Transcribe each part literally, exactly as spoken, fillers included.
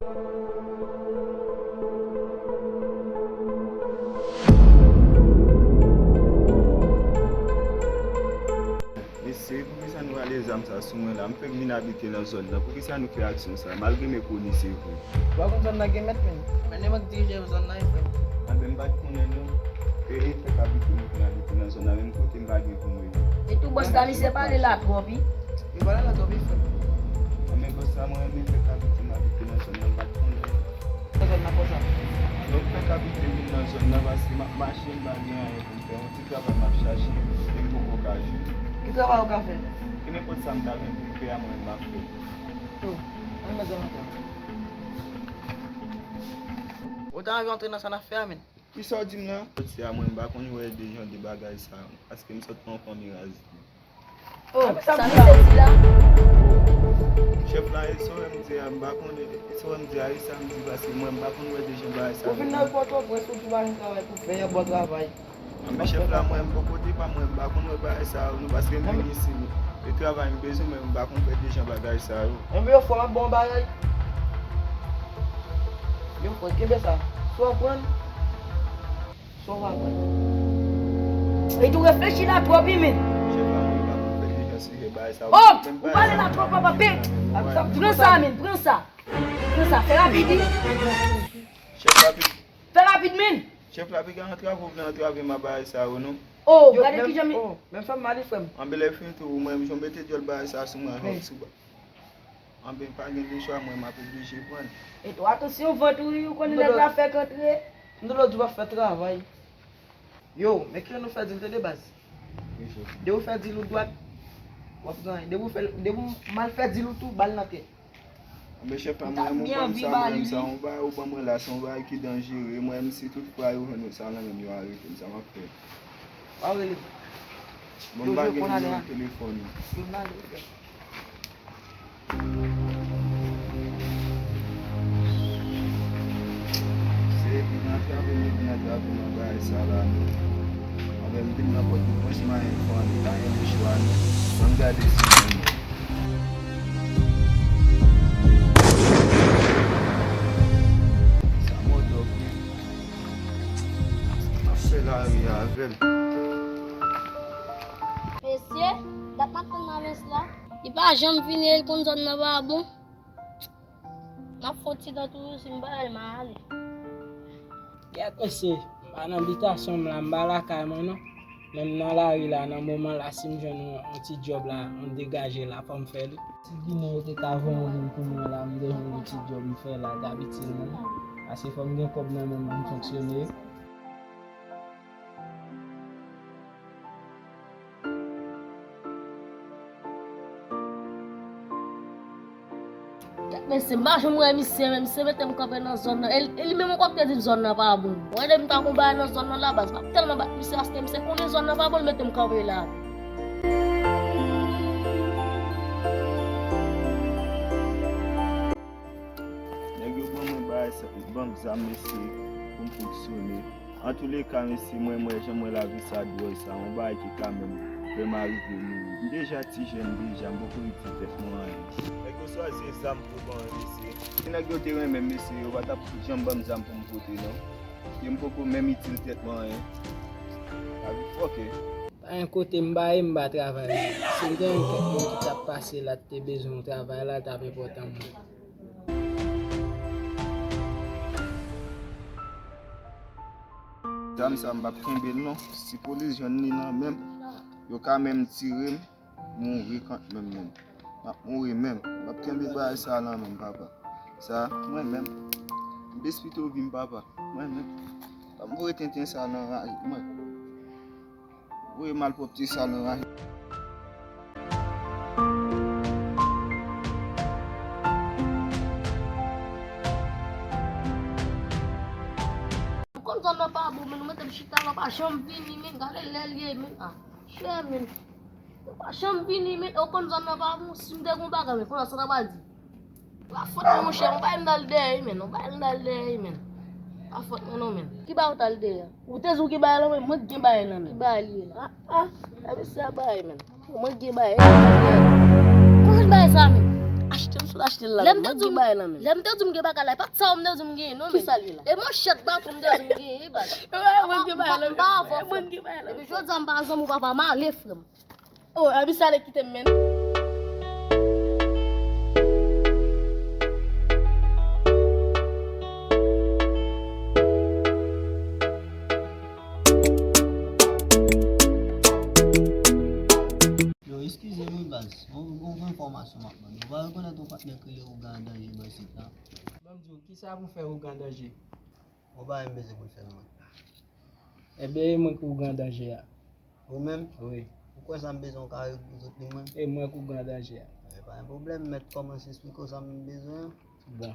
Mesye, poukisa nou rale zam sa sou mwen la? M fèk vin abite nan zòn nan. Poukisa nou fè aksyon sa? Malgre m e polis, se vre. Ou pa konn zòn nan gen mèt, menm. Men nenpòt dirije zòn nan, frè m. Anben, m pa t konnen, non. E li fèk abite, nou vin abite nan zòn nan, menm kote m pa gen pou mwen. E tou bòs la, misye pale la twòp, wi. Yo pale la twòp, wi, frè m. Anben, bòs la, mwen renmen fèk abite, m abite nan zòn nan, m pa t konnen. Nan zòn nan konsa. Donk, fèk abite vin nan zòn nan, paske m ap mache, m pa gen anyen pou m fè. Yon ti travay m ap chache, e m poko ka jwenn. Ki travay ou ka fè? Ki nenpòt sa m ta jwenn pou m fè a, mwen, m ap fè. Yo, ann mèt zòn nan. Ou ta anvi antre nan sa n ap fè a, menm? Kisa w di m la? Sòti a mwen, m pa konn wè de jan de bagay sa yo, paske m sot nan yon fanmi raz. Oh, sa misye di la? Chèf la, e sa w wè m di a, m pa konnen, e sa w wè m di a, e sa m di, paske mwen, m pa konn wè de jan bagay sa yo. Ou vin nan Pòtoprens, ou tou pa gen travay pou fè, yon bon travay. Anben chèf la, mwen, m bò kote pa mwen, m pa konn wè bagay sa yo, non, paske m vin isi, e travay m bezwen, men m pa konn wè de jan bagay sa yo. Anben, yon fwa m ap ba w bagay. Yon fwa, kenbe sa. Sa w pran, sa w pa pran. E tou reflechi la twòp, wi, men. Chèf la, mwen, m pa konn wè de jan sijè bagay sa yo. Oh, ou pale la twòp, papa, big. Pran sa, men, pran sa. Pran sa, fè rapid, wi. Chèf la, big. Fè rapid, men! Chèf la, piga antrave ou vle antrave m a bagay sa yo, non. Oh, gade kijan mi. Oh, men fè m mal, wi, frè m. Anben lè fini tou, ou menm, jan w mete dyòl bagay sa sou mwen, hòk sou ba. Anben, pa gen de chwa, mwen, m ap oblije pran. E tou, atansyon, vant ou, wi, ou konnen nèg la fèk antre. M te di w pa fè travay. Yo, men kilè nou fè dil, tande baz. Depi w fè dil ou dwat, w ap gen anyen. Depi w fè, depi w mal fè dil ou tou, bal nan tèt. Men chèf la, mwen, ou ban m sa, mwen, sa yon bagay ou ban mwen la, se yon bagay ki danjere. Mwen, si tout fwa yo jwenn sa nan men m, yo arete m, sa m ap fè? W a rele. Bon, m pa gen nimewo telefòn ou. Yo, m ale, frè. Se vin antrave m, vin antrave m nan bagay sa la, non. Anben, m vin nan Pòtoprens, m a yon fanmi, pa gen de chwa, non. Ban m gade si mwen. Sa mòdòk, wi. M ap fè lari avè l. Mesye, dat m ap tann Lamens la. Li pa janm vini, e l konn zòn nan pa bon. M ap fè yon ti tan toujou, si m pa al, m a ale. Kèt mesye, m pa nan bitasyon m la, m pa lakay mwen non. Men m nan lari la, nan moman la, si m jwenn yon, yon ti djòb la, yon degaje la, fò m fè li. Si Ginen yo te ka voye yon moun pou mwen la, m bezwen yon ti djòb m fè la, t ap itil mwen. Paske fò m gen kòb nan men m pou m fonksyone. Mesye, m pa janm wè misye, men misye mete m kanpe nan zòn nan. E, e li menm ankò ki te di m zòn nan pa bon. Mwen, depi m ta konn bagay nan zòn nan la, baz, m ap tèlman bat misye, paske misye konnen zòn nan pa bon, li mete m kanpe la. Nèg yo ban mwen bagay sa, ban m zam, mesye, pou m fonksyone. Antouleka, mesye, mwen, mwen, jan m wè lavi sa dwòl sa, yon bagay ki ka menm fè m arive mouri. M deja ti jèn deja, m poko itil tèt mwen anyen. Nèg yo chwazi zam pou ban mwen, mesye. Si nèg yo te renmen m, mesye, yo pa t ap janm ban m zam pou m pote, non. E m poko menm itil tèt mwen anyen. Lavi fòkè. Pa gen kote m pa ye, m pa travay. Si m te gen kèk moun ki t ap pase la, t te bezwen yon travay la, l t ap enpòtan mwen. Zam sa m p ap kenbe l non. Si polis jwenn li nan men m, yo ka menm tire m, mouri kant menm menm. M ap mouri menm. M p ap kenbe bagay sa nan men m, papa. Sa, mwen menm. M p espite w vi m, papa. Mwen menm. Pa m voye tenten sa nan raje mwen. Voye malpwòpte sa nan raje. Ou konn zòn nan pa bon, men ou mete m chita la, ou pa janm vini, men gade lè l ye, men, ah, chè, men. Ou pa janm vini, men, ou konn zòn nan pa bon, si m te gon bagay, men, kounye a sa ta pral di. Pa fòt mwen, monchè, mwen pa al dèyè, men, mwen pa al dèyè, men. Pa fòt mwen, non, men. Ki bagay ou t al dèyè? Ou te di w gen bagay nan men, mwen gen bagay nan men. Ki bagay li ye la? Ah, ah, la mesye a bagay, men. Mwen gen bagay. Konnen bagay sa, men. Achte m sot achte l la. Lè m te di w, lè m te di w m gen bagay la, e pa t sa w m te di w m genyen non, men. Kisa l ye la? E manchèt baton m te di w m genyen, baz. Mwen gen bagay la. Mwen gen bagay la. Epi jodi a m pa zanmi w, papa, m ale, frè m. Oh, abi sa ale kite m, men. Yo, eskize m wi, baz. Bon, bon, bon enfòmasyon m ap mande. Ou pa rekonèt yon patnè k rele Ougan Danje bò isit la? Ban m di w, kisa pou fè Ougan Danje? Ou pa menm bezwen pou l fè non. Ebyen, e mwen k Ougan Danje a. Ou menm? Wi. Ou kwè sa m bezwen ou ka rezoud li mwen? E mwen k Ougan Danje a. E pa gen pwoblèm, mèt kòmanse esplike w sa m bezwen an. Bon.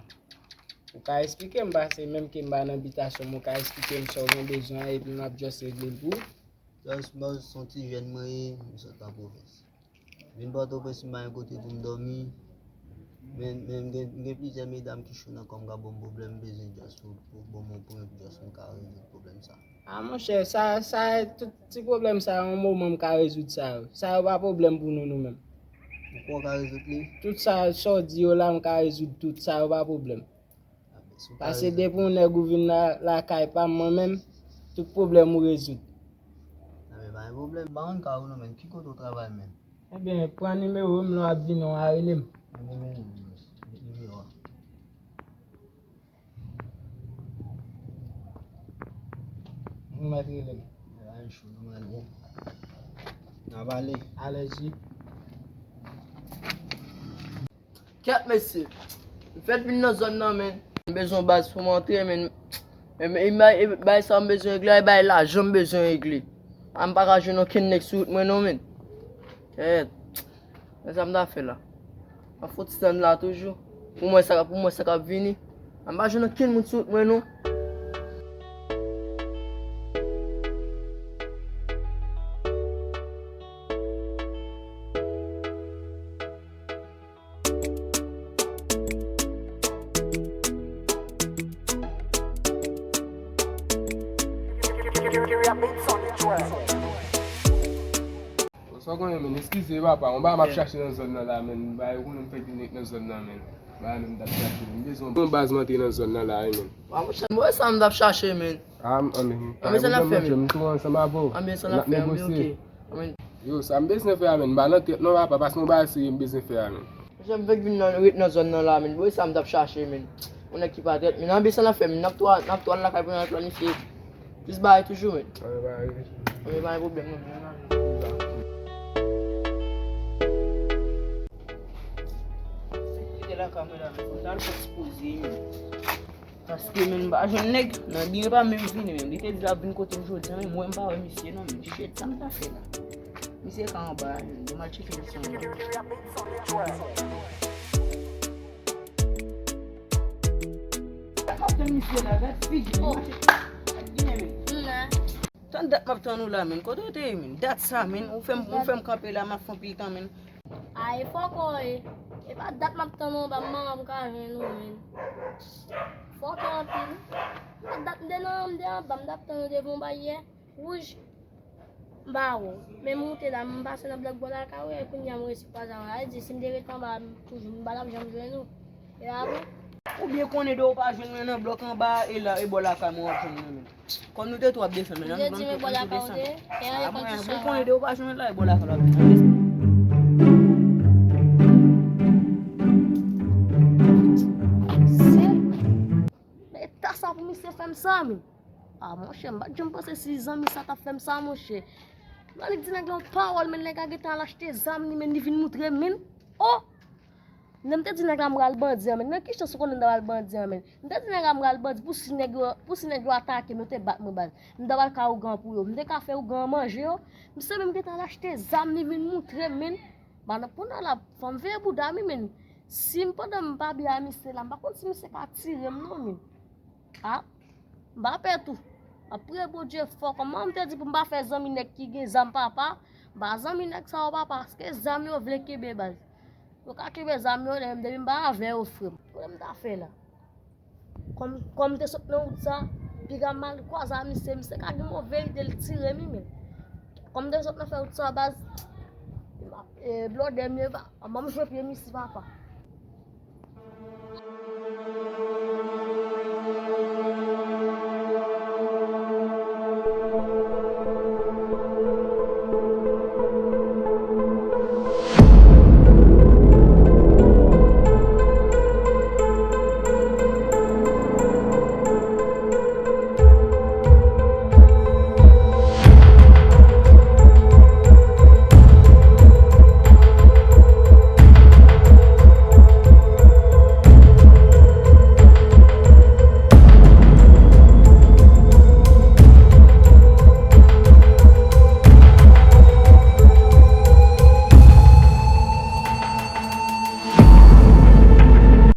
Ou ka esplike m, paske menm ke m pa nan bitasyon m, ou ka esplike m sa w gen bezwen an, epi m ap just regle l pou ou. Just baz, se yon ti jèn mwen ye, m sot nan pwovens. Vin Pòtoprens, m pa gen kote pou m dòmi. Men, men m gen, m gen plizyè medam ki cho nan kò m k ap ban m pwoblèm, m bezwen just pou, pou ban m yon pwen, just pou m ka rezoud pwoblèm sa. A, monchè, sa, sa, tout ti pwoblèm sa, yon moman m ka rezoud sa yo. Sa yo pa pwoblèm pou nou, nou menm. Ou kwè w ka rezoud li? Tout sa, sa w di yo la, m ka rezoud tout sa yo, pa pwoblèm. Paske depi yon nèg ou vin la, lakay pa m, mwen menm, tout pwoblèm ou rezoud. Ebyen, pa gen pwoblèm. M pa konn ka ou non, men. Ki kote w travay, men? Ebyen, pran nimewo m, lè w ap vini, w a rele m. Nimewo a. Ou mèt rele m. Bagay cho, n ap ale. N ap ale. Alèzi. Kèt mesye, m fèk vin nan zòn nan, men. M bezwen baz pou m antre, men. Men, men, men, e, bay sa m bezwen regle, e bay lajan m bezwen regle. A, m pa ka jwenn okenn nèg sou wout mwen non, men. Kèt. Men sa m ta fè la? M ap fouti tann la toujou. Pou mwen sa, pou mwen sa k ap vini. A, m pa jwenn okenn moun sou wout mwen non. Sa w konnen, men, eskize, papa. Yon bagay m ap chache nan zòn nan la, men. Bagay, ou konnen m fèk vin nan zòn nan, men. Bagay, men, m t ap chache, men. M bezwen yon baz m antre nan zòn nan la, wi, men. Wa, monchè, m wè sa m t ap chache, men. A, m, anben, pa gen pwoblèm, monchè, m tou ansanm avè w. Anben, sa n ap fè, anben, oke. Yo, sa m bezwen fè a, men, m pa nan tèt non, papa, paske yon bagay serye m bezwen fè a, men. Monchè, m fèk vin nan, ret nan zòn nan la, men. Boy, sa m t ap chache, men. Yon nèg ki pa tèt, men, anben, sa n ap fè, men, n ap tou, n ap tou al lakay pou n al planifye plis bagay toujou, men. Anben, pa gen pwoblèm, non, men. Kite lakay mwen la, men. Fò n al fè ti poze, men. Paske, men, m pa jwenn nèg, nan byen pa menm vini, men. Li te di l ap vin kote m jodi a, men mwen, m pa wè misye, non, men. Shit, sa m ta fè la? Misye ka anba a, men. Yo, m al tcheke misye anba. M ap tann misye la, gad figi li, mache, gad gen, men. Tann dat m ap tann ou la, men. Kote w te ye, men? Dat sa, men. Ou fè m, ou fè m kanpe la, m ap fè anpil tan, men. A, e fòkò, e. E pa dat m ap tann ou anba, m pa wè m ka jwenn ou, men. Fòkò anpil. E pa dat m te nan, m te anba, m t ap tann ou devan yon baryè wouj. M pa wè w. Men m moute la, m pase nan blòk bò lakay ou, e kounye a m resi kwaze avè w. Sa vle di, si m te ret anba, m toujou, m pa t ap janm jwenn ou. E pa vre? Ou byen konnen de ou pa jwenn mwen nan blòk anba a, e la, e bò lakay mwen w ap jwenn mwen menm. Kòm nou te tou ap desann, men nan nou te tou desann. A, mwen, mwen konnen de ou pa jwenn mwen la, e bò lakay w ap desann. Se, men ta sa pou misye fè m sa, men. A, monchè, m pa t janm panse si zanmi sa t ap fè m sa, monchè. Malik di nèg la yon pawòl, men nèg la gentan al achte zam li, men li vin moutre m, men. O! Lè m te di nèg la m pral bandi an, men nan ki chans ou konnen m ta pral bandi an, men? M te di nèg la m pral bandi pou si nèg yo, pou si nèg yo atake m, yo te bat mwen baz. M ta pral ka ougan pou yo. M te ka fè ougan an manje yo. Misye menm gentan al achte zam li vin moutre m, men. Pandan, pandan la, fò m veye bouda m wi, men. Si m, pandan m pa byen a misye la, m pa konn si misye ka tire m non, men. A, m pa pè tou. Apre Bondye fò, kòman m te di pou m pa fè zanmi nèg ki gen zam papa, m pa zanmi nèg sa yo papa, paske zam yo vle kenbe baz. Yo ka kenbe zam yo, men depi m pa avè yo, frè m. Kòman m ta fè la? Kòm, kòm m te sot nan wout sa, piga m al kwaze a misye, misye ka gen move ide l tire m wi, men. Kòm m te sot nan fè wout sa, baz, e, blòdè m ye, pa, ban m jwe pye misye, papa.